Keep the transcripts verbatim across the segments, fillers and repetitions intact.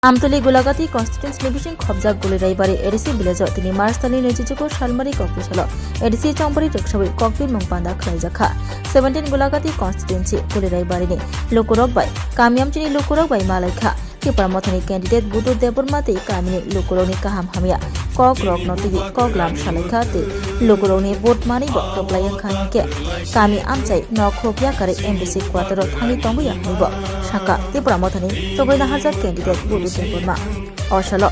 Amtoli Gulagati constituency ni bising khobjak Guliraibari A D C village o tini March talni naichichugo salmari kokbisalo A D C chongbari rwksawi kokbir mung panda khlaijakha. Seventeen Gulagati constituency Guliraibari ni lukurok bai, kami amchini lukurok bai malaikha. Tipra Mothani candidate Budu Debbarma tei kamini lukurokni kaham hamya kok rokno twiwi kok lam salaikha tei lukurokni vote manwi bo kwplai wngkha hinkhe kami amchai nok hokya kwrwi M D C quarter o thangwi tongwi ya hwnwi bo sakha Tipra Mothani chongwi naharjak candidate Budu Debbarma. O salo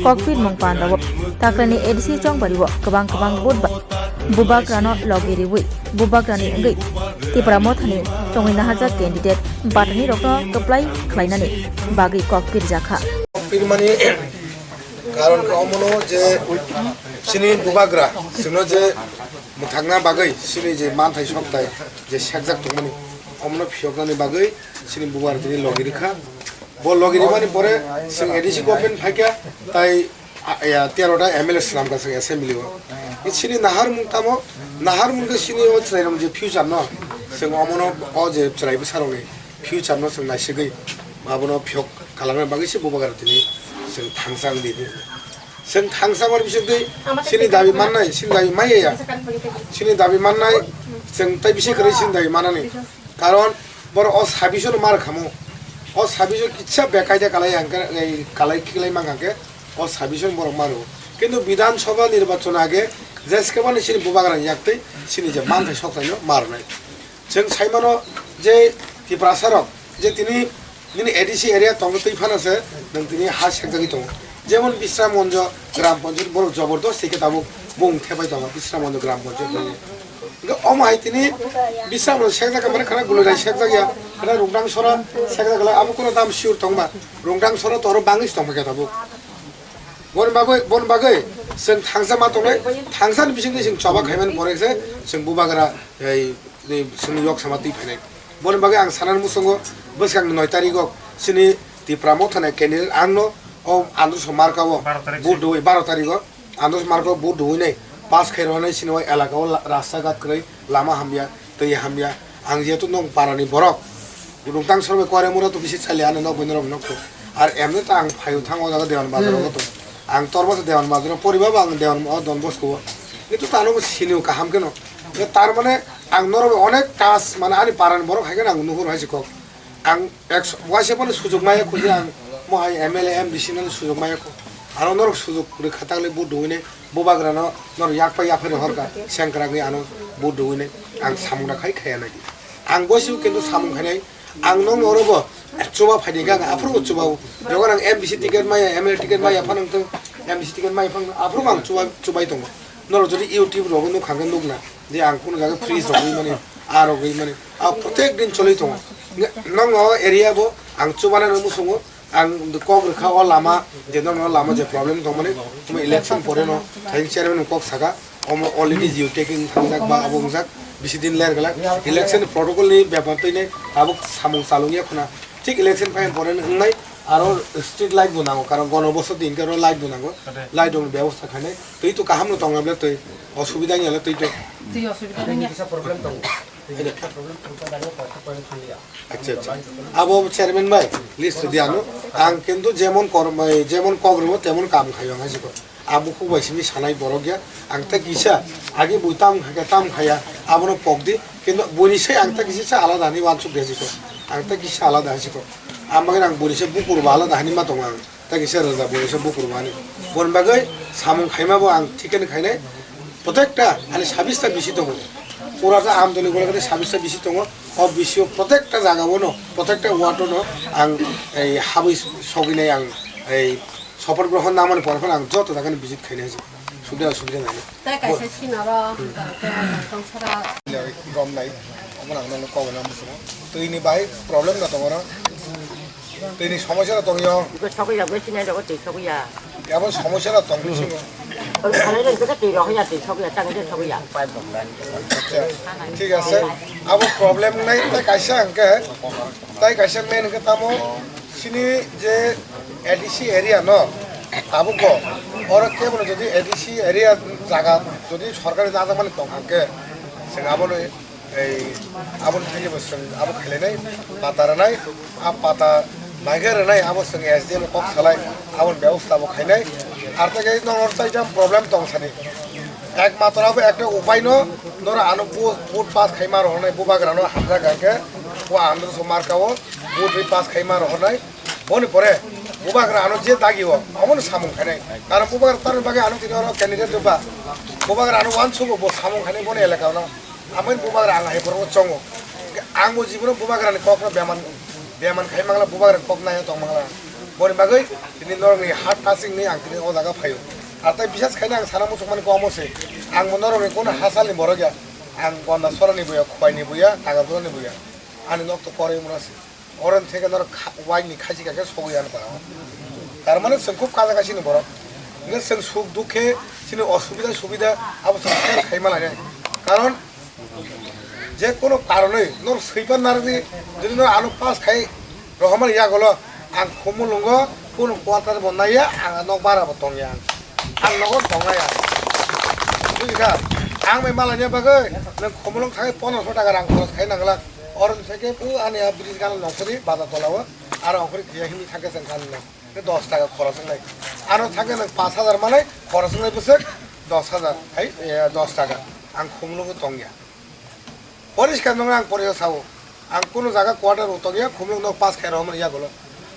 kokpir mung pandao taklani A D C chongbario kwbang kwbang vote bai bubagrano logi riwi bubagrani wngwi Tipra Mothani chongwi naharjak candidate batani rokno kwplai khlainani bagwi kok pirjakha. Pirmani karon khe omono je chini bubagra chwngno je mwthangna bagwi chini je manthai sokthai je sekjak tongmani omono phiyoknani bagwi chini bubagra tini logi rikha. Bo logi rimani pore chwng A D C government phaikha, tai a, ya, tero ta M L A swnamkha chwng assembly o. Chini naharmung tamo, naharmung khe chini o chwrairok je future no, chwng omono o je chwrai bwsarokni future no chwng naisigwi abono phiyok khalamna bagwi se bubagra tini chwng thangsa wngdi. Chwng thangsa mani bisingtwi chini dabi mannai, chini dabi maiya ya. Chini dabi mannai, chwng tai bisi kwrwi chini dabi manani. Karon borok o sabishono mar khamo. O sabisho kisa bekaida kalai hangke, ei kalai khiklai mang hangke o sabishono borok maro. Kintu Bidhan Sabha nirbachon age jeskebani chini bubagrani yaktwi chini je manthai sokthai no marnai. Chwng saimano je Tiprasa rok je tini nini A D C area tongo twi phano se nwng tini ha sekjagwi tongo. Jemon Bisramganj gram panchayat borok jobordosti khe tabuk bung thepai tongo Bisramganj gram panchayat bai. Hwnkhe omo hai tini Bisramganj sekjak khe mane khana Guliribari sekjak ya, khana Rungdangsora sekjak le abo kono dam sure tongba Rungdangsora toro bangwi se tongma khe tabuk. Bon bagwi, bon bagwi chwng thangsa ma tongnai, thangsani bisingtwi chwng choba khaimani pore se chwng bubagra ei, ei chwng yok sama twi phainai. Boni bagwi ang sanani muchungo bwskang noi tarigo chini Tipra Mothani candidate angno o Androso marka o vote rwi, baro tarigo Androso marka o vote rwi nai pass khai rwnai chini o elaka o la-, rasta ghat kwrwi, lama hamya, twi hamya. Ang jehetu nwng parani borok, Rungdangsora bai Koiramura to bisi chali ano nok bai norok nok to. Ar emni to ang phaio thango o jaga Dewan Bazar o to. Ang tor bwsa Dewan Bazar o poriba bo ang Dewan o Don Bosco o. Kintu tano bo sini o kaham keno. Tar mane ang norok bai onek kaj mane ani parani borok hai khe ang nuhur hai se kok. Ang ek waisa phano sujuk maya kho je ang mo hai M L A, M D C no sujuk maya kho. Aro norok sujuk rwkha ta le vote dowine bubagra no norok yak pai yaphai rw horka sengkrak ni ano vote dowine ang samung na khai khaya nai. Ang boisu kintu samung khainai ang nong oro bo chuba phaini kha aphuru chuba o. Jogon ang M D C ticket maya, M L A ticket maya phano tong M D C ticket maya phano aphuru ang chuba chubai tongo. Norok jodi YouTube rogo nuk kha nuk na. Je ang kunu jaga freeze rogwi mani, a rogwi mani, a protek din choli tongo. Nong o area bo ang chubana no musungo, ang kok rwkha o lama, je nong o lama je problem tong mani, tuma election pore no, thain chairman kok saka, omo already geo tagging thangjak ba abo wngjak, bisi din ler gala, election protocol ni bepar twi nai, tabuk samung chalung ya khuna, thik election phain pore no wngnai, aro street light bo nango, karon gono bosoti hinkhe aro light bo nango, light rok ni bebosta khainai, twi to kaham no tong na ble twi, osubida wngya le twi to. Twi osubida wngya. Kisa problem tongo. Twi kisa problem tongo, tangwi kok kok kok thangya. Acha, acha. Abo chairman bai list di ano. Ang kintu jemon kor-, jemon kok rwmo temon kam khayo ang hai se kok. Ang bukhuk bai simi sanai borok ya. Ang ta kisa agi bui tam khaya tam khaya abono pok di. Kintu buni se ang ta kisa sa alada hani wansuk ya se kok. Ang ta kisa alada hai se kok. Ang bagwi ang buni se bukur ba alada hani ma tongo ang. Ta kisa rwjak bo, kisa bukur mani. Boni bagwi samung khaima bo ang thikeno khainai. Protekta ani sabista bisi tongo. Pura ta Amtoli Gulagati sabista bisi tongo. O bisio protekta jaga o no, protekta ward o no ang ei habwi sogwi nai ang ei sopoth grohon namani pore phano ang joto jaga ni visit khainai. Subida, subida nai. Tai kaisa sinaro, hmm, tong sara. Gom nai, omo nang nang kok na musumo. Twi ni bai problem na tongo na. Twi ni somosya na tong yo. Iko sokwi ya, bai sinai rogo twi sokwi ya. Abo somosya na tong musumo. Oi, khalai ren kete twi rogo ya, twi sokwi ya, tang kete sokwi ya. Acha, thik ase. Abo problem nai, tai kaisa hwnkhe, tai kaisa main hwnkhe tamo. Chini je A D C area no tabuk bo oro kebo jodi A D C area jaga jodi sorkari najakmani tong kha khe chwng abono ei aboni thani bo chwng abo khailainai pata rwnai a pata Haikhe rwnai abo chwng S D M kok salai, aboni bebosta bo khainai. Ar tei khe norok tei jam problem tong sani. Ekmatro abo ekta upai no, norok ano vote, vote pass khaima rohornai, bubagra no hamjak hwnkhe, o andro so marka o vote ri pass khaima rohornai. Boni pore bubagra ano je dagi o, omono samung khainai. Karon bubagra tarni bagwi ano tini oro candidate doba. Bubagra ano uansugo bo samung khainai boni elaka o no. Amoni bubagra ang hai borok chongo. Ang bo jibono bubagra ni kok no beman, beman khai mangla bubagra ni kok nai tong mangla. Boni bagwi tini norok ni heart touching ni ang tini o jaga phaio. Ar tai bisas khaina ang sana muchung mani komo se. Ang bo norok ni kono hasal ni borok ya. Ang Gonda Sora ni buya, Khowai ni buya, Nagarjula ni buya. Ani nok to koroi mura se. Oren theke norok kha-, wai ni khachi kake sogwi ano para. Tar mane chwng khub kaja kachi ni borok. Nge chwng suk dukhe chini osubida subida abo chwng share khai mala ne. Karon je kono karonoi nor swipan narwkdi, jodi nor ano pass khai rohormani yagolo ang Khumulwngo kono quarter bo naiya, ang nok bara bo tongya, ang nogo tongnai ang. Bujikha? Ang bai malanya bagwi nang Khumulwng thangwi pondroso taka rang khoros khai nanglak. Oro theke pu ani a bridge gana nongkhordi bazar tola o, aro ongkhordi khiya himwi thangkhe chwng khan no. Khe dos taka khoros wngnai. Ano thangkhe nang pash hajar manai, khoros wngnai bwswk dos hajar, hai, e, dos taka. Ang Khumulwngo tongya. Poriskar nungya ang poriskar sao. Ang kunu jaga quarter o tongya, Khumulwng nok pass khairok mani yagulo.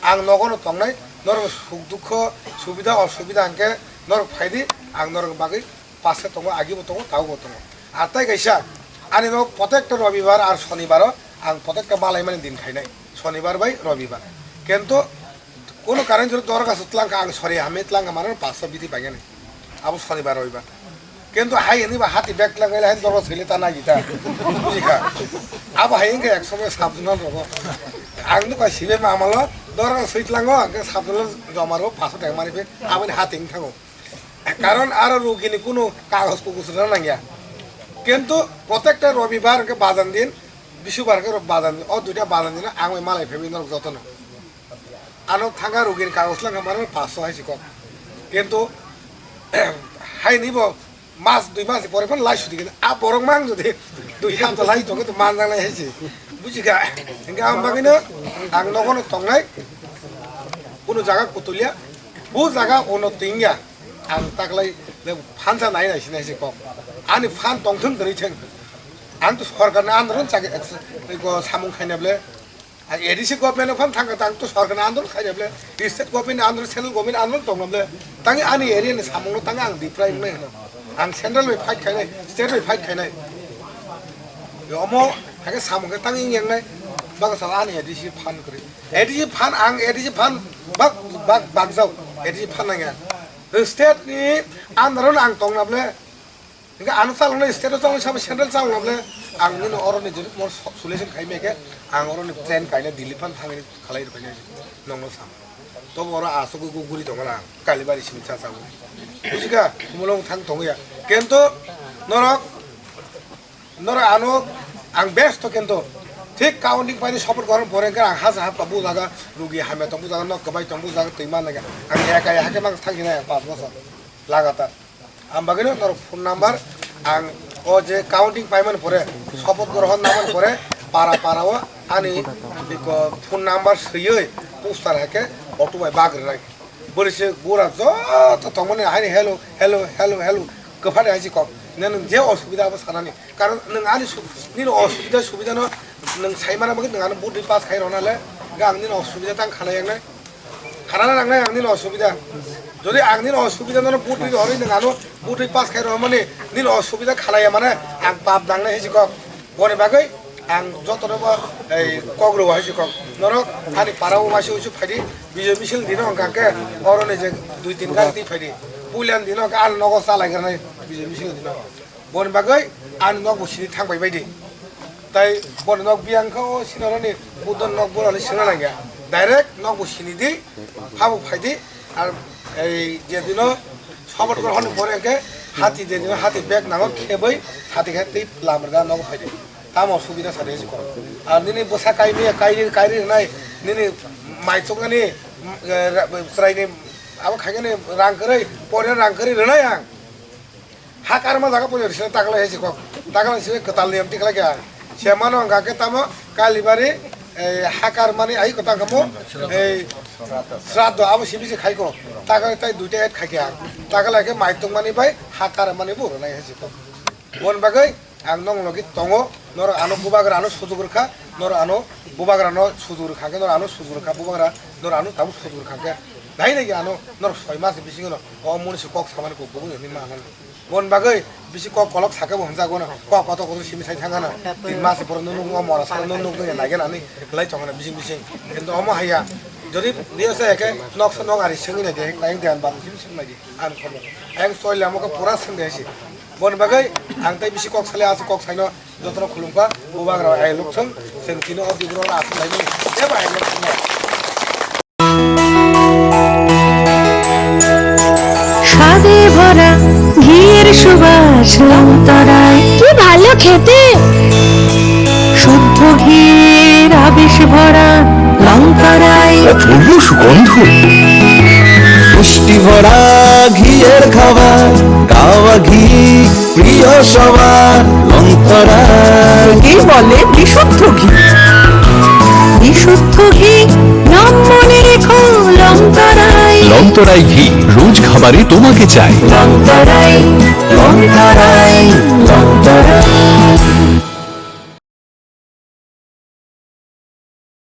Ang nogono tongnai, norok suk dukho, subida osubida hwnkhe norok phaidi, ang norok bagwi pass khe tongo, agibo tongo, tabubo tongo. Ar tai kaisa, ani nok protekta Robibar ar Sonibaro ang protekta malaimani din khainai, Sonibar bai Robibar. Kento Kono current jora dora kaso tlangkha, ang sori hamya tlangkha, mano paso biti paigani. Abo Sonibar Robibar. Kento hai hini ba hati bag tlangkha, hai dora sili ta nagi ta. Bujikha? Abo hai wngkha ek somoy sabjuna rogo. Ang nukha sibe ma amalo dora swi tlango, ang sabjuna joma ro paso teng mani phe, aboni hati wng thango. Karon aro rugini kono kagos kugus rwna nangya. Kento protekta Robibar hwnkhe bajan din, Bisubar hwnkhe bajan din, o duita bajan din ang bai malai phaiwi norok jotono. Ano thangkha rugini kagos langkha mano paso hai si kok. Kintu hai ni bo mas dui mas pore phano lai sudi khe a borok mang jodi dui hapta lai tongkhe to manjak nai hai si. Bujikha? Hingkhe ang bagwino ang nogono tongnai, kunu jaga kutulya, bo jaga ono tingya, ang taklai phansa nai nai sinai si kok. Ani phan tongthung kwrwi theng. Ang to sorkarni andoron chakhe samung khaina ble. A D C government phano thangkha, tang to sorkarni andolon khaina ble, state government andolon, central government andolon tongna ble, tang ani area ni samung no tang ang diprai wngnai hwno. Ang central bai fight khainai, state bai fight khainai. Omo hakhe samung khe tang yang nai, baka sal ani A D C phan kwrwi. A D C phan, ang A D C phan bak, bak, bakjao, A D C phan nangya. State ni andolon ang tongna ble, Hingke ano chaloknai state o chaloknai sabo central chalokna ble ang nini oro ni jodi mo solution khai meke ang oro ni plan kaina Delhi phan thangni khalai rw khaina nongno sam. Tobo oro asogwi guguri tongmani ang Kalibari simi cha chawi. Bujikha? Mulong thang tongya. Kento norok, norok ano ang best to kento thik counting paini support gorong pore hingke ang haja hapka bujaga rugi hamya tong bujaga nok kwbai tong bujaga twi man ang eka ya hake mang thang hinai ang pas bosor lagatar. Ang bagwino norok phone number ang o je counting paimani pore, support grohon nangmani pore, para para o ani iko phone number swiwi poster hai khe auto bai bak rwnai. Bwrwi se bura joto tongmani haini hello, hello, hello, hello kwphani hai se kok. Nini je osubida abo sanani. Karon nwng ani su-, nini osubida subida no nwng saimana bagwi nwng ano budui pass khai rwna le, hwnkhe ang nini osubida tang khanai yangnai. Khanana nangnai ang nini osubida. Jodi ang nini osubida nono budui rwhorwi nwng ano budui pass khai rwmani nini osubida khalaiya mane ang pap nangnai hai se kok. Boni bagwi ang jotono bo ei kok rwo hai se kok. Norok ani para o waisa uisu phaidi Bijoy misil dino hwnkha khe oroni je dui tin gari twi phaidi. Puilani dino hwnkha ano nogo chalai granai Bijoy misil dino. Boni bagwi ani nok bo sini thang bai bai di. Tai boni nok biyang kha o sinaroni budon nok borani sina nangya. Direct nok bo sini di, habo phai di. Ar ei je dino sabot kor honi pore ke hati je dino hati bag nango kheboi hati khe tei lamrga nok phai di. Tamo subida sa de jikon. Ar nini bwsa kaini kairi kairi nai nini mai chuknani, eh, ra-, chwraini abo khaikani rang kwrwi pore rang kwrwi rwnai ang. Ha karma jaga poito sina taklai hai si kok. Taklai sina kwtal niyam tiklai kha. Se mano hwnkha khe tamo Kalibari, Ei hakar mani ai kota kamo ei sraddho abo simi se khaiko. Taga tai duita add khaikha. Taga lai khe mai tongmani bai hakar mani bo rwnai hai se. Bon bagwi ang nong logi tongo, nor ano bubagra ano sujuk rwkha, nor ano bubagra no sujuk rwkha khe, nor ano sujuk rwkha bubagra, nor ano tabuk sujuk rwkha khe. Nai nai ano nor soi mas bisingo no o muni se kok samani kok bubu ni ma ano. Bon bagwi bisi kok kolok sakhe bo hwnjago no. Kok kotor kotor simi sai thangana. Tin mas borok no nukgo mora saka no nukgo ya nai gana ni lai tongana bising bising. Kintu omo haya. Jodi niyo se ke nok se nok ari sengwi nai de, lai de an ba simi sengwi nai de. Ang khobor. Ang soi lamo khe pura sengde si. Bon bagwi ang tai bisi kok sale asu kok saino jotono khulumkha bubagra ai lukthung seng kino o dibro la asu laini eba ai lukthung. স্বাদে ভরা ঘিয়ের সুবাস লংতরায়। কি ভালো খেতে। শুদ্ধ ঘির আবেশ ভরা লংতরায়। অপূর্ব সুগন্ধ। পুষ্টি ভরা ঘিয়ের খাবার, কাওয়া ঘি প্রিয় সবার। লংতরায়। একেই বলে বিশুদ্ধ ঘি। বিশুদ্ধ ঘি, নাম মনে রেখো লংতরায়। লংতরায় ঘি, রোজ খাবারে তোমাকে চাই। লংতরায়, লং